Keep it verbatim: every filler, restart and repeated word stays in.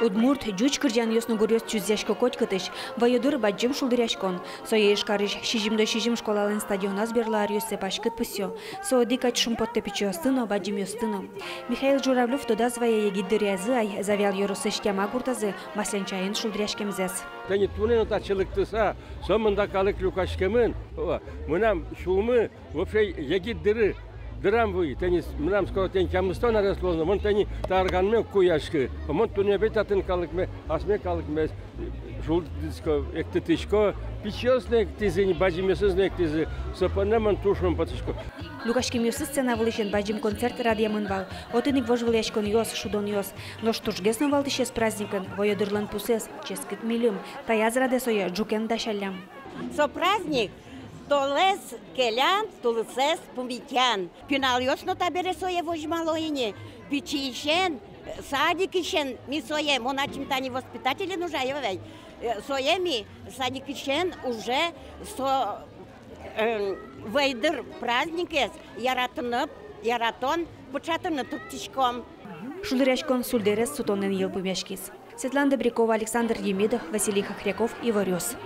Удмурт, ӟуч кырӟанъёс но гуръёс чузъясько котькытысь. Вӧйдыр — бадӟым шулдыръяськон. Сое Ижкарысь сизьымдон сизьым школалэн стадионаз берло аръёсы паськыт пусъё. Со одӥг кадь шумпоттэ пичиосты но, бадӟымъёсты но. Михаил Журавлёв тодаз вае егит дыръязы ай Завьял ёросысь Тяма гуртазы Масленчаын шулдыръяськемзэс. Тани туннэ но татчы лыктыса, сомында калык люкаськемын. О, мынам сюлмы вообще егит дыры, дырам вуи. Тани мынам скоро тани тямыстон арес луоз но, мон тани та арганме уг куяськы. Мон туннэ бен татын калыкме, асме калыкмес шулдытӥсько, эктытӥсько. Пичиос но эктӥзы ини, бадӟымъёсыз но эктӥзы. Со понна мон туж шумпотӥсько. Люкаськемъёсыз сцена вылысен бадӟым концерт радъямын вал. Отын ик вожвылъяськонъёс, шудонъёс. Нош тужгес но валтӥсез праздникын — Вӧйдырлэн пусэз, ческыт мильым. Таяз радэ сое ӝукен дасяллям. Со праздник — толэз келян, тулысэз пумитъян. Пиналъёс но табере сое возьмало ини. Пичиысен, э, садикысен ми сое, мон ачим тани воспитателен ужай вай. Э, сое ми садикысен уже со, э, Вӧйдыр праздникез яратыны, яратон пыӵатыны турттӥськом. Шулдыръяськон Сульдэрез сутонэн йылпумъяськиз. Светлана Добрякова, Александр Демидов, Василий Хохряков, «Иворъёс».